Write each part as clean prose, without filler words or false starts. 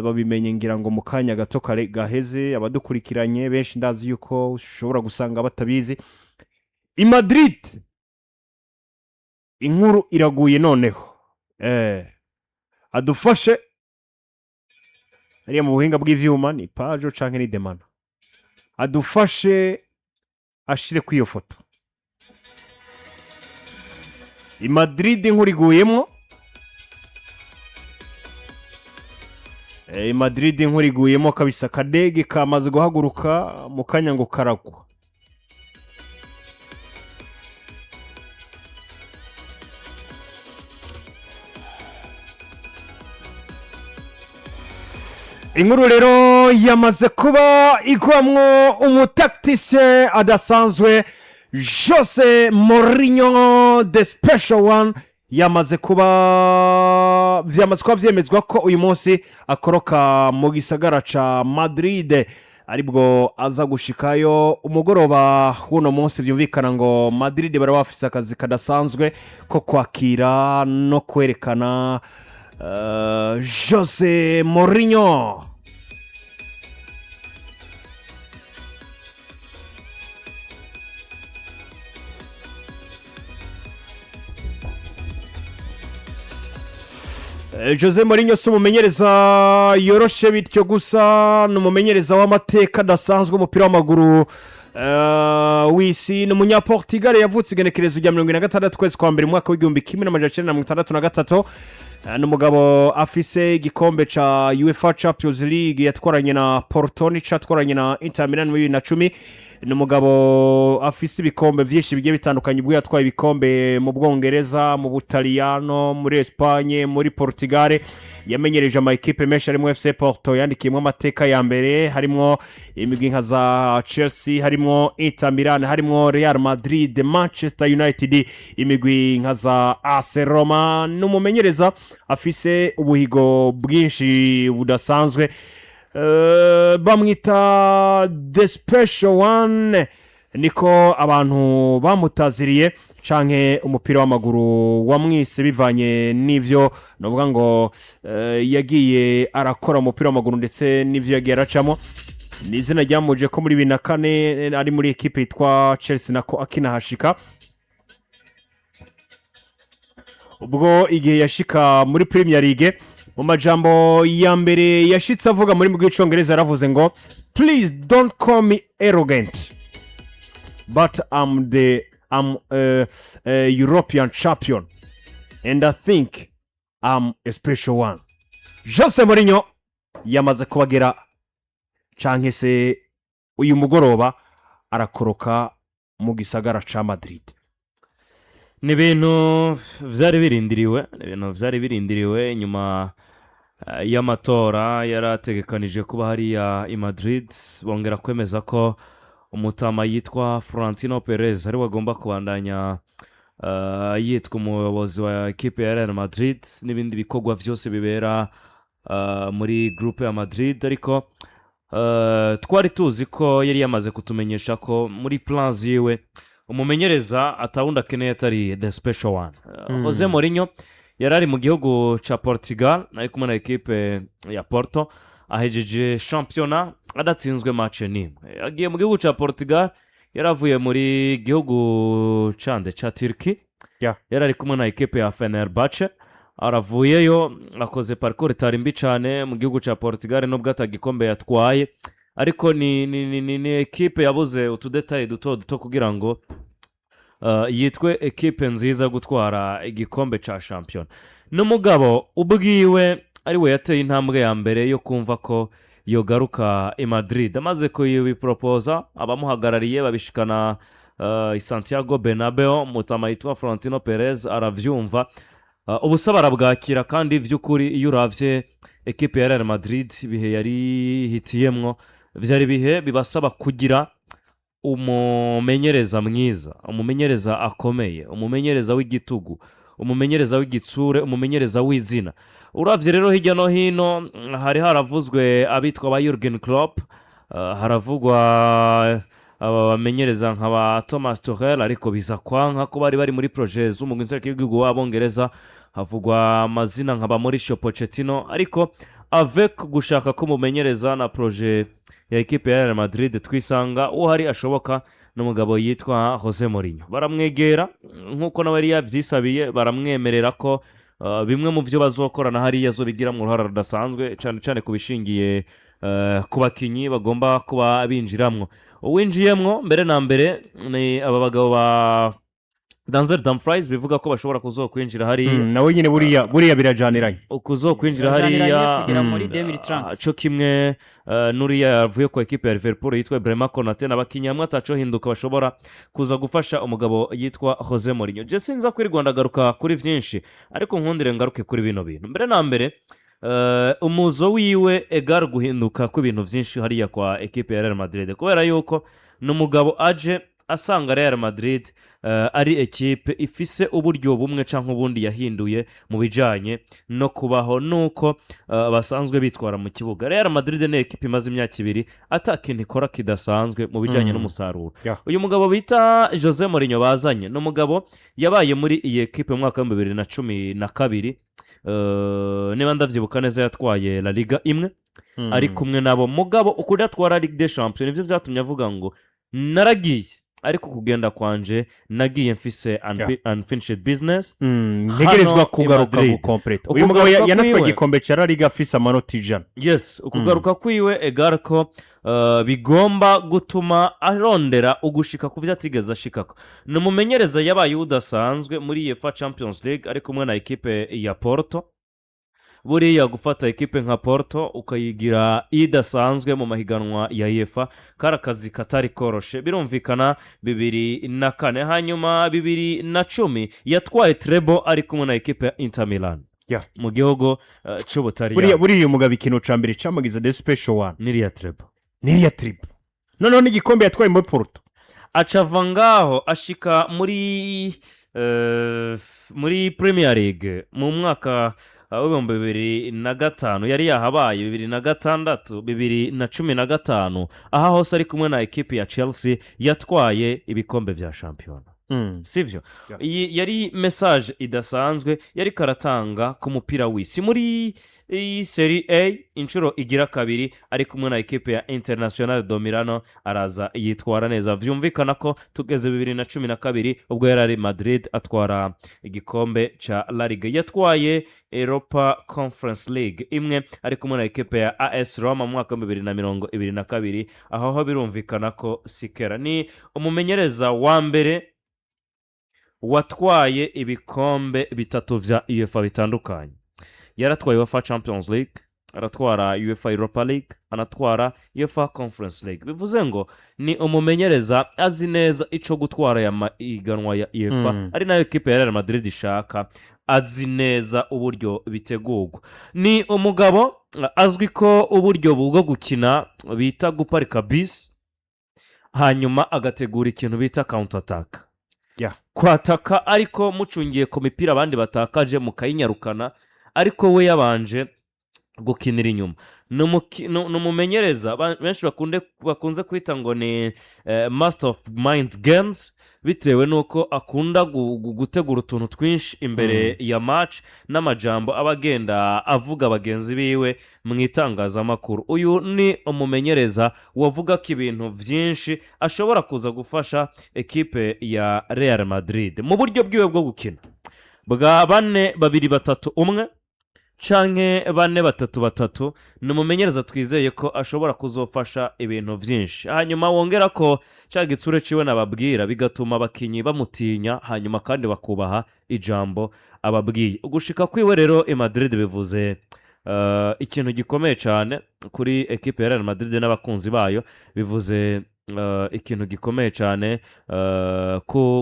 Babimenye ngira ngo mu kanya gato kare gaheze. Abadukurikiranye benshi ndazi yuko ushobora gusanga batabizi. I Madrid inkuru iraguye noneho. Adufashe hariya mu buhinga bw'ivyuma, ni Pajo canke ni Demana, adufashe ashire kuri iyo foto. I Madrid inkuru iguyemwo. I Madrid inkuru iguyemo kabisa. Akadege kamaze guhaguruka mu kanya ngo karagwa. Inkuru rero yamaze kuba igwamwo umutacticien adasanzwe Jose Mourinho, the special one, yamaze kuba vyamaze kuba vyemezwa ko uyu munsi akoroka mu gisagara ca Madrid, aribwo aza gushikayo umugoroba w'uno munsi. Byumvikana ngo Madrid bari bafise akazi kadasanzwe ko kwakira no kwerekana Jose Mourinho. Jose Mourinho si umumenyereza yoroshe bityo gusa, ni umumenyereza w'amateka adasanzwe umupira w'amaguru w'isi. Ni umunyaportugal yavutse igenekerezo rya 46 kwezi kwa mbere mu mwaka w'1963. Ni umugabo afise igikombe ca UEFA Champions League yatwaranye na Porto n'ico yatwaranye na Inter Milan muri 2010. Ni umugabo afise ibikombe vyinshi bigiye bitandukanye, ubwo yatwaye ibikombe mu Bwongereza, mu Butaliyano, muri Espagne, muri Portugal. Yamenyereje ama ekipe menshi harimo FC Porto yandikiyemo amateka ya mbere, harimo imigwi nka za Chelsea, harimo Inter Milan, harimo Real Madrid, Manchester United, imigwi nka za AS Roma. Ni umumenyereza afise ubuhigo bwinshi budasanzwe. Bamwita the special one, niko abantu bamutaziriye canke umupira w'amaguru wamwise bivanye n'ivyo novuga ngo yagiye arakora umupira w'amaguru ndetse n'ivyo yagiye aracamo. Ni izina ryamuje ko muri 2004 ari muri ekipe yitwa Chelsea, nako akinahashika. Ubwo igihe yashika muri Premier League, mu majambo ya mbere yashitse avuga muri mugwi w'icongereza yaravuze ngo: "Please don't call me arrogant, but I'm European champion and I think I'm a special one." Jose Mourinho yamaze kubagera canke se uyu mugoroba arakoroka mu gisagara ca Madrid. Ni ibintu byari birindiriwe, ni ibintu byari birindiriwe nyuma y'amatora yari ategekanije kuba hariya i Madrid, bongera kwemeza ko umutama yitwa Florentino Perez ariwe agomba kubandanya yitwa umuyobozi wa ekipe ya Real Madrid n'ibindi bikorwa byose bibera muri groupe ya Madrid. Ariko twari tuzi ko yari yamaze kutumenyesha ko muri plan ziwe umumenyereza atawundi akeneye atari the special one. Jose Mourinho yari ari mu gihugu cya Portugal, ari kumwe na ekipe ya Porto, ahejeje shampiyona adatsinzwe match n'imwe. Agiye mu gihugu cya Portugal, yari avuye muri gihugu cande cya Turiki. Yari ari kumwe na ekipe ya Fenerbahce, aravuyeyo akoze parcours itari mbi cyane mu gihugu cya Portugal, nubwo atagikombe yatwaye, ariko ni ekipe yabuze utudétails duto duto kugira ngo yitwe ekipe nziza yo gutwara igikombe cya shampiyona. N'umugabo ubwiwe ari we yateye intambwe ya mbere yo kumva ko yogaruka i Madrid. Amaze kubiporopoza, abamuhagarariye babishikana i Santiago Bernabeu, mutama yitwa Florentino Perez arabyumva. Ubusa barabwakira. Kandi by'ukuri iyo urabye ekipe ya Real Madrid, ibihe yari ihitiyemwo byari ibihe bibasaba kugira umumenyereza mwiza, umumenyereza akomeye, umumenyereza w'igitugu, umumenyereza w'igitsure, umumenyereza w'izina. Urabye rero hirya no hino, hari haravuzwe abitwa ba Jurgen Klopp, haravugwa aba bamenyereza nka ba Thomas Tuchel, ariko biza kwanka ko bari bari muri projets z'umugwi w'igihugu w'Abongereza. Havugwa amazina nka ba Mauricio Pochettino, ariko Avec gushaka ko mumenyereza na projet ya ekipe ya Real Madrid, twisanga uhari ashoboka n'umugabo yitwa Jose Mourinho. Baramwegera nk'uko nawe yari yabyisabiye, baramwemerera ko bimwe mu byo bazokorana hariya azobigiramo uruhare rudasanzwe, cyane cyane ku bishingiye ku bakinnyi bagomba kuba binjiramwo. Uwinjiyemwo mbere na mbere ni aba bagabo ba Denzel Dumfries, bivuga ko bashobora kuzokwinjira hariya. Nawe nyine buriya birajaniranye. Kuzokwinjira Birajaniranye hariya kugera muri 2030. Cyo kimwe n'uriya yavuye ku ekipe ya Liverpool yitwa Ibrahima Konate, n'abakinnyi hamwe ataco hinduka bashobora kuza gufasha umugabo yitwa Jose Mourinho. Je sinza kuri Rwanda agaruka kuri byinshi, ariko nkundire ngaruke kuri bino bintu. Mbere na mbere, umuzo wiwe egar guhinduka kw'ibintu byinshi hariya kwa ekipe ya Real Madrid, kubera yuko ni umugabo aje asanga Real Madrid ari ekipe ifise uburyo bumwe cyangwa ubundi yahinduye mu bijyanye no kubaho nuko basanzwe bitwara mu kibuga. Real Madrid ni ekipe imaze imyaka 2 ata kintu ikora kidasanzwe mu bijyanye n'umusaruro. Uyu mugabo bita Jose Mourinho bazanye ni umugabo yabaye muri iyi ekipe mu mwaka wa 2012, niba ndabyibuka neza yatwaye La Liga imwe ari kumwe nabo. Mugabo ukuri atwara Ligue des Champions, nibyo byatumye avuga ngo naragiye, ariko kugenda kwanje nagiye mfise unfinished business. Ntegerezwa Hano i kugaruka Madrid. gukompleta. Uyu mugabo Ukugaruka yanatwaye kwiwe. igikombe cya La Liga afise amanota 100. Yes, ukugaruka kwiwe egare ko bigomba gutuma arondera ugushika ku byo atigeze ashikako. Ni umumenyereza yabaye udasanzwe muri UEFA Champions League ari kumwe na ekipe ya Porto. Buriya gufata ekipe nka Porto ukayigira idasanzwe mu mahiganwa ya UEFA kari akazi katari koroshe, birumvikana. 2004, hanyuma 2010 yatwaye treble ari kumwe na ekipe ya Inter Milan mu gihugu cy'Ubutaliyani. Buriya uyu mugabo ikintu cya mbere cyamugize the special one n'iriya treble. N'iriya treble, noneho n'igikombe yatwaye muri Porto. Acava ngaho ashika muri Premier League mu mwaka wa 2005, yari yahabaye 2006, 2015, aha hose ari kumwe na ekipi ya Chelsea yatwaye ibikombe bya shampiyona, sibyo? Iyi yari message idasanzwe yari karatanga ku mupira w'isi. Muri iyi Serie A inshuro igira kabiri ari kumwe na ekipe ya Internazionale de Milano, araza yitwara neza. Byumvikana ko tugeze 2012, ubwo yari ari Madrid, atwara igikombe cya La Liga. Yatwaye Europa Conference League imwe ari kumwe na ekipe ya AS Roma mu mwaka wa 2022. Aho ho birumvikana ko sikera ni umumenyereza wa mbere watwaye ibikombe bitatu bya UEFA bitandukanye. Yaratwaye UEFA Champions League, aratwara UEFA Europa League, anatwara UEFA Conference League. Bivuze ngo ni umumenyereza azi neza icyo gutwara aya mahiganwa ya UEFA, ari nayo ekipe ya Real Madrid ishaka. Azi neza uburyo bitegurwa. Ni umugabo azwi ko uburyo bwo gukina bita guparika bisi, hanyuma agategura ikintu bita counter attack, kwataka ariko mucungiye ku mipira abandi batakaje mukayinyarukana, ariko we yabanje gukinira inyuma. Ni umumenyereza benshi bakunze kwita ngo ni master of mind games, bitewe n'uko akunda gutegura utuntu twinshi imbere ya match n'amajambo aba agenda avuga bagenzi biwe mu itangazamakuru. Uyu ni umumenyereza wavuga ko ibintu byinshi ashobora kuza gufasha ekipe ya Real Madrid mu buryo bwiwe bwo gukina bwa 4-2-3-1 canke 4-3-3. Ni umumenyereza twizeye ko ashobora kuzofasha ibintu byinshi, hanyuma wongera ko cya gitsure ciwe nababwira bigatuma abakinnyi bamutinya, hanyuma kandi bakubaha ijambo ababwiye. Ugushika kwiwe rero i Madrid bivuze ikintu gikomeye cyane kuri ekipe ya Real Madrid n'abakunzi bayo, bivuze ikintu gikomeye cyane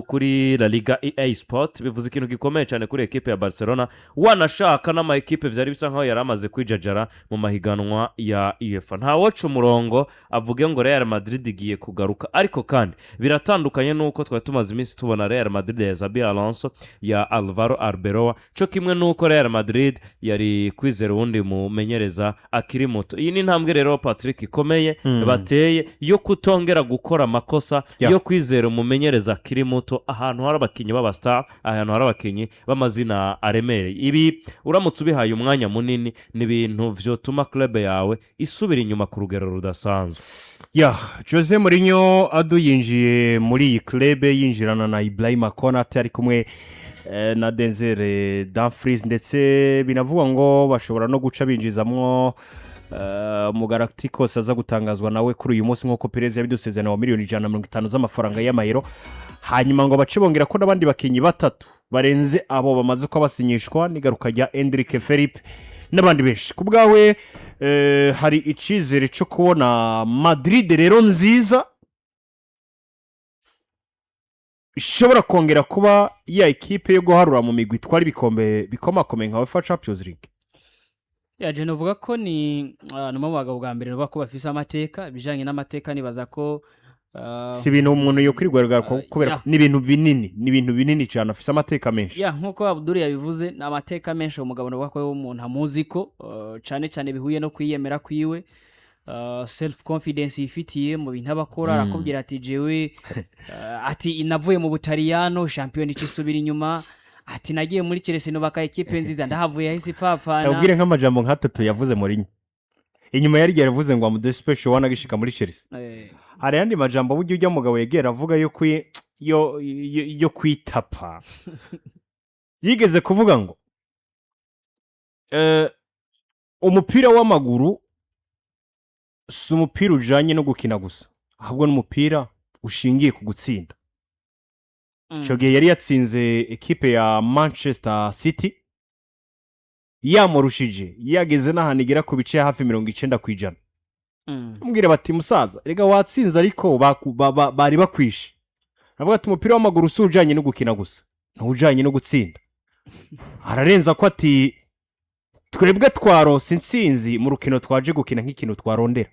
kuri La Liga EA Sport, bivuze ikintu gikomeye cyane kuri ekipe ya Barcelona, wanashaka n'ama ekipe byari bisa nkaho yari amaze kwijajara mu mahiganwa ya UEFA. Ntawoca umurongo avuge ngo Real Madrid igiye kugaruka, ariko kandi biratandukanye n'uko twari tumaze iminsi tubona Real Madrid ya Xabi Alonso, ya Alvaro Arbeloa, cyo kimwe n'uko Real Madrid yari kwizera uwundi mumenyereza akiri muto. Iyi ni intambwe rero, Patrick, ikomeye bateye yo kutongera. Bongera gukora amakosa yo kwizera umumenyereza akiri muto, ahantu hari abakinnyi b'aba star, ahantu hari abakinnyi b'amazina aremereye. Ibi uramutse ubihaye umwanya munini, ni ibintu vyotuma club yawe isubira inyuma ku rugero rudasanzwe. Ya, Jose Mourinho adu yinjiye muri iyi club, yinjirana na Ibrahima Konate, ari kumwe na Denzel Dumfries, ndetse binavugwa ngo bashobora no guca binjizamwo mu Galacticos aza gutangazwa nawe kuri uyu munsi, nk'uko Perez yabidusezerano, wa miliyoni 150 z'amafaranga y'amayero. Hanyuma ngo bace bongera ko n'abandi bakinnyi batatu barenze abo bamaze kuba basinyishwa, n'igaruka rya Endrick, Felipe n'abandi benshi. Ku bwawe, hari icyizere cyo kubona Madrid rero nziza ishobora kongera kuba ya ekipe yo guharura mu migwi itwara ibikombe bikomakomeye nka UEFA Champions League? Ya, je novuga ko ni mu bagabo bwa mbere novuga ko bafise amateka. Ibijanye n'amateka, nibaza ko Si ibintu umuntu yokwirwa kubera ni ibintu binini, ni ibintu binini cyane, afise amateka menshi. Ya, nkuko Abdul yabivuze, ni amateka menshi. Uwo mugabo novuga ko umuntu amuzi ko cane cane bihuye no kwiyemera kwiwe, self confidence yifitiye mu bintu aba akora. Arakubwira ati jewe, ati navuye mu Butaliyano, shampiyona icisubira inyuma, ati nagiye muri Chelsea nubaka ekipe nziza, ndahavuye yahise ipfapfana. Ndabwire nk'amajambo nk'atatu yavuze Mourinho inyuma. Yari yaravuze ngo am the special one agishika muri Chelsea. Hari ayandi majambo burya ujya mugabo yegera avuga yo kwitapa. Yigeze kuvuga ngo umupira w'amaguru si umupira ujanye no gukina gusa, ahubwo n'umupira ushingiye ku gutsinda. Icyo gihe yari yatsinze ekipe ya Manchester City yamurushije, yageze n'ahantu igera ku bice hafi 90%. Amubwira bati: "Musaza, rega watsinze, ariko bari bakwishe." Avuga ati: "Umupira w'amaguru si ujyanye no gukina gusa, ntujyanye no gutsinda." Ararenza ko ati: "Twebwe twarose intsinzi mu rukino twaje gukina nk'ikintu twarondera.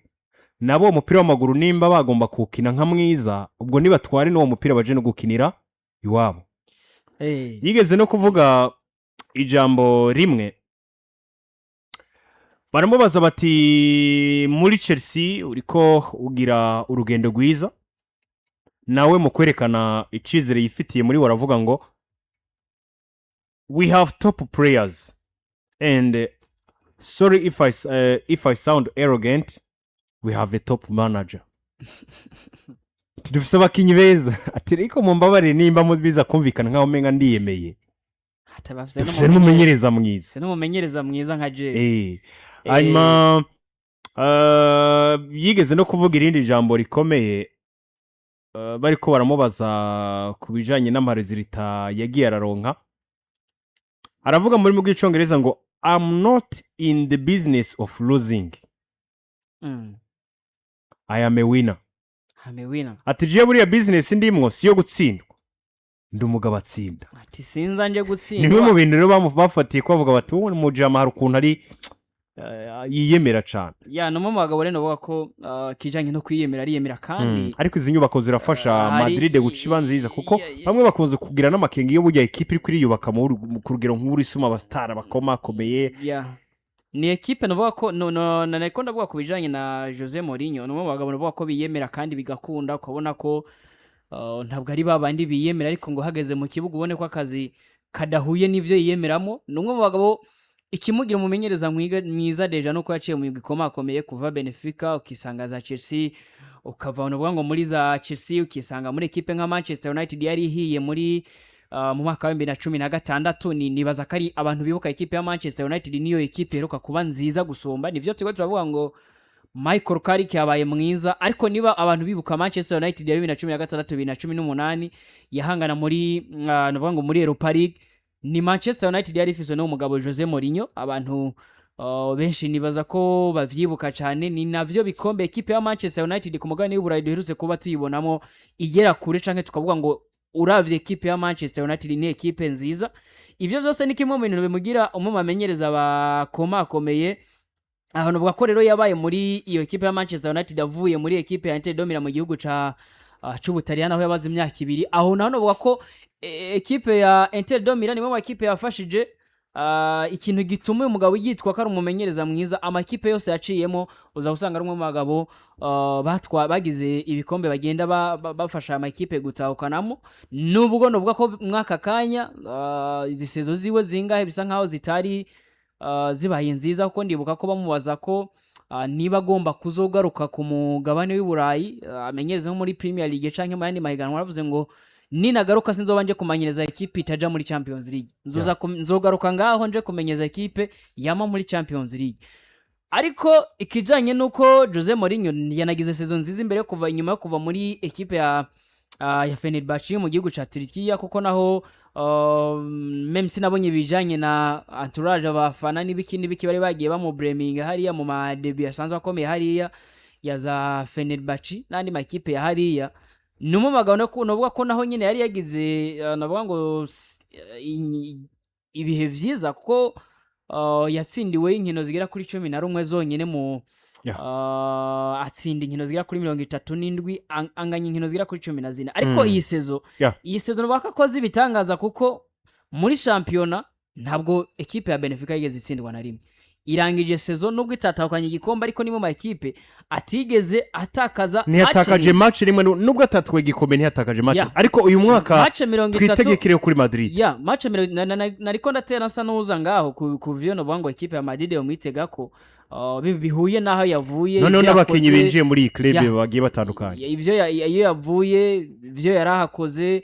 Nabo umupira w'amaguru nimba bagomba kuwukina nka mwiza, ubwo nibatware n'uwo mupira baje no gukinira iwabo." Yigeze no kuvuga ijambo rimwe, baramubaza bati: "Muri Chelsea uriko ugira urugendo rwiza." Nawe mu kwerekana icyizere yifitiye muri we aravuga ngo: "We have top players and sorry if I sound arrogant, we have a top manager." Ati: "Dufise abakinyi beza." Ati: "Ariko mumbabarire nimba biza kumvikana nkaho umenga ndiyemeye, Ati bafise dufise n'umumenyereza mwiza." Bafise n'umumenyereza mwiza nka jewe. Hanyuma yigeze no kuvuga irindi jambo rikomeye, bariko baramubaza ku bijanye n'ama résultats yagiye araronka, aravuga mu rurimi rw'icongereza ngo: "I'm not in the business of losing. I am a winner." I'm a winner. Ati: "Jewe buriya business ndimwo si iyo gutsindwa, ndi umugabo atsinda." Ati sinza nje Ni bimwe gutsindwa. mu bintu rero bafatiye ko bavuga bati: "Uwo mujama hari ukuntu ari yiyemera cane." Ya, ni umwe mu bagabo rero bavuga ko kijanye no kwiyemera ariyemera kandi. Ariko izi nyubako zirafasha Madrid guca iba nziza, kuko bamwe bakunze kugira n'amakenga iyo burya ekipe iri kuriyubaka ku rugero nk'uru isuma aba star bakomakomeye. Ya, ni ekipe navuga ko no no na nariko ndavuga ku bijanye na Jose Mourinho. Ni umwe mu bagabo navuga ko biyemera kandi bigakunda, ukabona ko ntabwo ari babandi biyemera, ariko ngo hageze mu kibuga ubone ko akazi kadahuye n'ivyo yiyemeramo. Ni umwe mu bagabo, ikimugira umumenyereza mwiza déjà nuko yaciye mu migwi ikomakomeye, kuva Benfica ukisanga za Chelsea, ukava uvuga ngo muri za Chelsea ukisanga muri ekipe nka Manchester United yari ihiye muri mu mwaka wa 2016. Ni nibaza ko ari abantu bibuka ekipe ya Manchester United, niyo ekipe iheruka kuba nziza gusumba. Nivyo turiko turavuga ngo Michael Carrick yabaye mwiza, ariko niba abantu bibuka Manchester United ya 2016, 2018 yahangana muri navuga ngo muri Europa League, ni Manchester United yari ifiswe n'uwo mugabo Jose Mourinho. Abantu benshi nibaza ko bavyibuka cyane. Ni navyo bikombe ekipe ya Manchester United ku mugabane w'Uburayi duherutse kuba tuyibonamo igera kure, canke tukavuga ngo uravye ekipe ya Manchester United ni ekipe nziza. Ivyo byose ni kimwe mu bintu bimugira umwe mu bamenyereza bakomakomeye. Aho navuga ko rero yabaye muri iyo ekipe ya Manchester United avuye muri ekipe ya Inter de Milan mu gihugu ca c'Ubutaliyani, aho yabaze imyaka 2. Aho naho navuga ko ekipe ya Inter de Milan nimwe mu ekipe yafashije. Ikintu gituma uyu mugabo yitwa ko ari umumenyereza mwiza, amakipe yose yaciyemo uza gusanga ari umwe mu bagabo bagize ibikombe, bagenda bafasha amakipe gutahukanamo, nubwo novuga ko mwaka kanya izi saison ziwe zingahe bisa nkaho zitari zibaye nziza, kuko ndibuka ko bamubaza ko niba agomba kuzogaruka ku mugabane w'i Burayi, amenyereze nko muri Premier League canke mu yandi mahiganwa, aravuze ngo: "Ninagaruka sinzoba nje kumanyereza ekipe itaja muri Champions League, nzoza nzogaruka ngaho nje kumenyeza ekipe yama muri Champions League." Ariko ikijanye nuko Jose Mourinho yanagize saison nziza imbere yo kuva, inyuma yo kuva muri ekipe ya Fenerbahce mu gihugu ca Turkiya, kuko naho même sinabonye ibijanye na entourage, abafana n'ibiki n'ibiki bari bagiye bamubreminga hariya mu ma débuts asanzwe akomeye hariya ya za Fenerbahce n'andi makipe ya hariya. Ni umwe mu bagabo novuga ko naho nyine yari yagize navuga ngo ibihe vyiza, kuko yatsindiwe inkino zigera kuri 11 zonyine mu atsinda inkino zigera kuri 37, anganya inkino zigera kuri 14. Ariko iyi saison, iyi saison navuga ko akoze ibitangaza, kuko muri shampiyona ntabwo ekipe ya Benfica yigeze itsindwa na rimwe. Irangije saison nubwo itatahukanye igikombe, ariko ni mu ma ekipe atigeze atakaza Ntiyatakaje match. Match rimwe, nubwo atatwaye igikombe ntiyatakaje match. Ariko uyu mwaka Match 30. twitegekere kuri Madrid. Ya match nariko ndatera nsa n'uza ngaho ku vyo novuga ngo ekipe ya Madrid yomwitega ko bihuye n'aho yavuye, Noneho ivyo n'abakinnyi yakoze. binjiye muri iyi club bagiye batandukanye. Ibyo iyo yavuye, ibyo yarahakoze,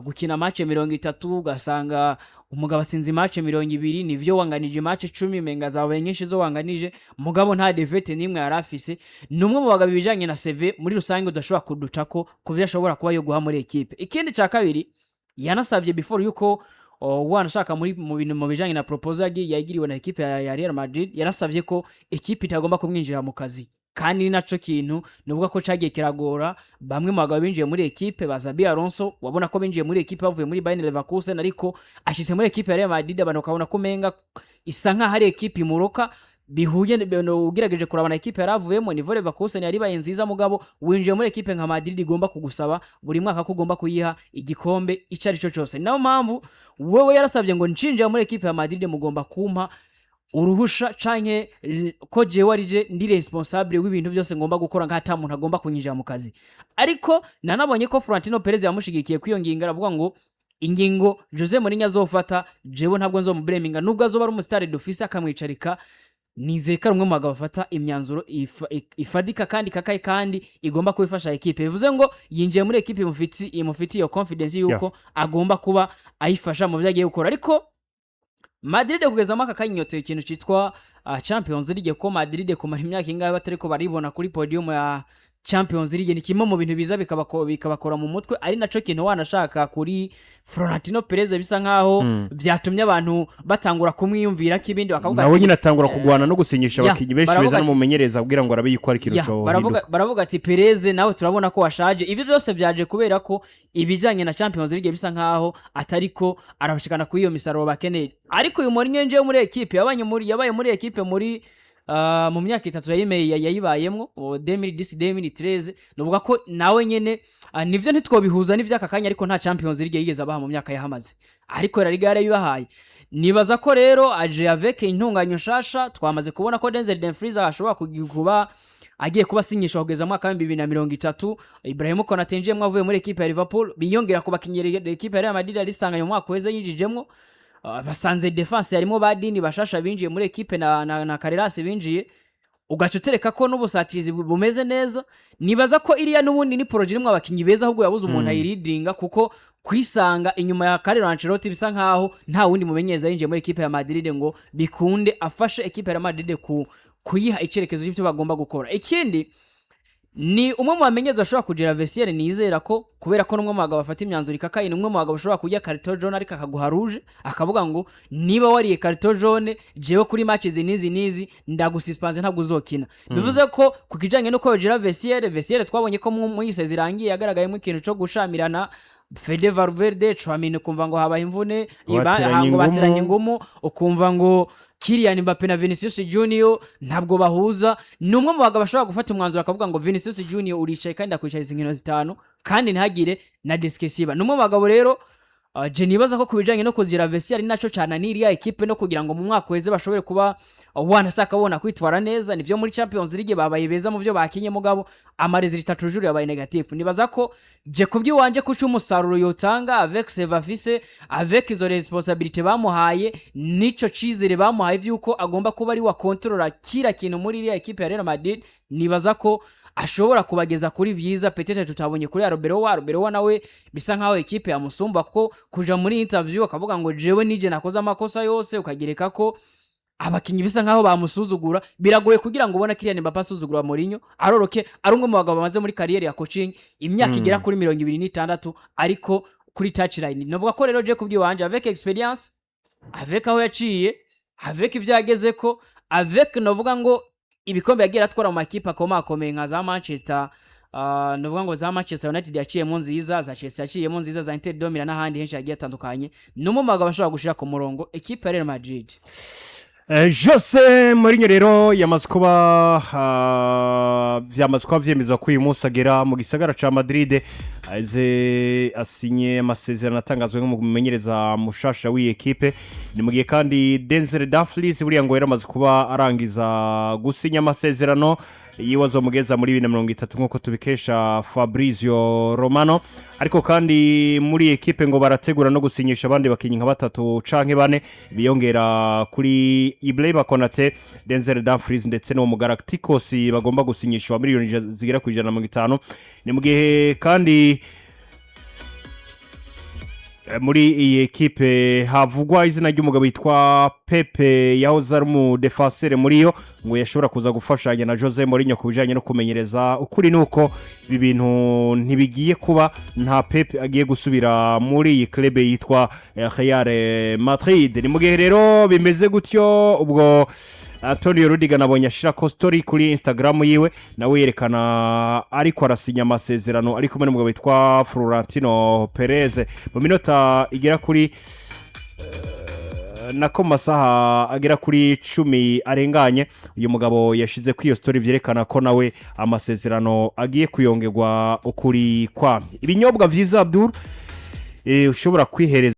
gukina match 30 ugasanga umugabo atsinze match 20, nivyo wanganije match 10, menga zabaye nyinshi zo wanganije, mugabo nta défaite n'imwe yari afise. Ni umwe mu bagabo ibijanye na CV muri rusange udashobora kuducako ku vyo ashobora kuba yo guha muri ekipe. Ikindi ca kabiri, yanasabye before yuko wanashaka muri mu bintu mu bijanye na proposal yagiriwe na ekipe ya Real Madrid, yarasabye ko ekipe itagomba kumwinjira mu kazi, kandi ni naco kintu nuvuga ko cagiye kiragora bamwe mu bagabo binjiye muri ekipe ba Xabi Alonso. Wabona ko binjiye muri ekipe bavuye muri Bayer Leverkusen, ariko ashitse muri ekipe ya Real Madrid abantu bakabona ko umenga isa nkaho ari ekipe imuroka bihuye ugerageje kurabana ekipe yaravuyemo. Nivo Leverkusen yari ibaye nziza, mugabo winjiye muri ekipe nka Madrid igomba kugusaba buri mwaka ko ugomba kuyiha igikombe icyo ari cyo cyose. Ni nayo mpamvu wewe yarasabye ngo: "Nshinjiye muri ekipe ya Madrid mugomba kumpa uruhusha canke ko jewe ari je ndi responsable w'ibintu byose ngomba gukora, nka ata muntu agomba kunyinjira mu kazi." Ariko nanabonye ko Florentino Perez yamushigikiye kw'iyo ngingo, aravuga ngo: "Ingingo Jose Mourinho azofata, jewe ntabwo nzomubreminga, nubwo azoba ari umusitari dufise akamwicarika. Nizeye ko ari umwe mu bagabo bafata imyanzuro ifadika kandi kakaye kandi igomba kuba ifasha ekipe." Bivuze ngo yinjiye muri ekipe imufitiye iyo confidence yuko agomba kuba ayifasha mu byo agiye gukora. Ariko Madrid kugeza muri aka kanya inyoteye ikintu cyitwa Champions League, ko Madrid kumara imyaka ingahe batariko baribona kuri podium ya Champions League ni kimwe mu bintu biza bikabakora mu mutwe, ari naco kintu wanashaka kuri Florentino Perez bisa nkaho byatumye abantu batangura kumwiyumvira ko ibindi bakavuga Nawe ati nyine atangura kugwana no gusinyisha ya, abakinnyi benshi baravuga beza n'umumenyereza abwira ngo arabe yuko ari ikintu ya, baravuga, cohinduka. baravuga ati: "Perez nawe turabona ko washaje." Ibyo byose byaje kubera ko ibijyanye na Champions League bisa nkaho atariko arabashikana kuri iyo misaruro bakeneye. Ariko uyu Mourinho yinjiye muri ekipe yabaye muri ekipe muri mu myaka 3 yayimeye yayibayemwo, 2010, 2013. Nuvuga ko nawe nyene nivyo ntitwobihuza n'ivy'aka kanya, ariko nta Champions League yigeze abaha mu myaka yahamaze, ariko La Liga yarabibahaye. Nibaza ko rero aje avec intunganyo nshasha. Twamaze kubona ko Denzel Dumfries ashobora kuba agiye kuba asinyishwa kugeza mu mwaka wa 2030. Ibrahim Konate yinjiyemwo avuye muri ekipe ya Liverpool, biyongera ku bakinnyi ekipe ya Real Madrid yarisanganye mu mwaka uheze yinjijemwo. Basanze defense harimo ba Dini bashasha binjiye muri ekipe na Carreras binjiye, ugaca utereka ko n'ubusatirizi bumeze neza. Nibaza ko iriya n'ubundi ni projet irimwo abakinnyi beza, ahubwo yabuze umuntu ayiridinga, kuko kwisanga inyuma ya Carlo Ancelotti bisa nkaho nta wundi mumenyereza yinjiye muri ekipe ya Madrid ngo bikunde afashe ekipe ya Madrid kuyiha icyerekezo cy'ibyo bagomba gukora. Ikindi, ni umwe mu bamenyereza ashobora kugira vestiaire, nizera ko kubera ko n'umwe mu bagabo bafata imyanzuro ikakaye. Ni umwe mu bagabo ushobora kurya carton jaune ariko akaguha rouge, akavuga ngo: "Niba wariye carton jaune, jewe kuri match izi n'izi n'izi ndagususpense, ntabwo uzokina." Bivuze ko ku kijanye n'uko yogira vestiaire, vestiaire twabonye ko mu iyi saison irangiye yagaragayemo ikintu cyo gushamirana. Fede Valverde, Tchouameni, ukumva ngo habaye imvune. Bateranye ngo ingumu. Bateranye ingumu, ukumva ngo Kylian Mbappe na Vinicius Junior ntabwo bahuza. Ni umwe mu bagabo bashobora gufata umwanzuro akavuga ngo: "Vinicius Junior uricaye kandi ndakwicariza inkino zitanu," kandi ntihagire na discussion iba. Ni umwe mu bagabo rero. Je nibaza ko ku bijanye no kugira vestiaire ari naco cananiriya ekipe no kugira ngo mu mwaka uheze bashobore kuba wanashaka bona kwitwara neza. Nivyo, muri Champions League babaye beza mu byo bakinye, mugabo ama résultats toujours yabaye négatif. Nibaza ko je kubyiwanje kuca umusaruro yotanga avec CV afise, avec izo responsabilité bamuhaye, nico cizere bamuhaye vyuko agomba kuba ari wa contrôla kira kintu muri iriya ekipe ya Real Madrid, nibaza ko ashobora kubageza kuri vyiza peut-être tutabonye kuri Arbeloa. Arbeloa nawe bisa nkaho ekipe yamusumba, ko kuja muri interview akavuga ngo jewe nije nakoze amakosa yose, ukagereka ko abakinyi bisa nkaho bamusuzugura. Biragoye kugira ngo ubone Kylian Mbappe asuzugura Mourinho, aroroke ari umwe mu bagabo bamaze muri carrière ya coaching imyaka igera kuri 26, ariko kuri touchline. Novuga ko rero je kubyiwanje, avec expérience, avec aho yaciye, avec ivyo yagezeko, avec novuga ngo ibikombe yagiye aratwara mu makipe akomakomeye nka za Manchester, novuga ngo za Manchester United yaciyemo nziza, za Chelsea yaciyemo nziza, za Inter de Milan n'ahandi henshi hagiye hatandukanye, ni umwe mu bagabo bashobora gushira ku murongo ekipe ya Real Madrid. Jose Mourinho rero yamaze kuba vyamaze kuba vyemezwa ko uyu munsi agera mu gisagara ca Madrid, aze asinye amasezerano atangazwe nk'umumenyereza mushasha w'iyi ekipe. Ni mu gihe kandi Denzel Dumfries buriya ngo yaramaze kuba arangiza gusinya amasezerano yiwe azomugeza muri 2030, nk'uko tubikesha Fabrizio Romano. Ariko kandi muri iyi ekipe ngo barategura no gusinyisha abandi bakinnyi nka batatu canke bane biyongera kuri Ibrahima Konate, Denzel Dumfries ndetse n'uwo Galacticos bagomba gusinyishwa miliyoni zigera ku 150. Ni mu gihe kandi muri iyi ekipe havugwa izina ry'umugabo witwa Pepe, yahoze ari umudefenseur muri yo, ngo yashobora kuza gufashanya na Jose Mourinho ku bijyanye no kumenyereza. Ukuri ni uko ibi bintu ntibigiye kuba, nta Pepe agiye gusubira muri iyi club yitwa Real Madrid. Ni mu gihe rero bimeze gutyo, ubwo Antonio Rudiger nabonye ashira ko story kuri Instagram yiwe, nawe yerekana ariko arasinya amasezerano ari kumwe n'umugabo witwa Florentino Perez mu minota igera kuri nako mu masaha agera kuri 10 arenganye. Uyu mugabo yashize kuri iyo story vyerekana ko nawe amasezerano agiye kuyongerwa ukuri kwamye. Ibinyobwa vyiza, Abdul, ushobora kwihereza.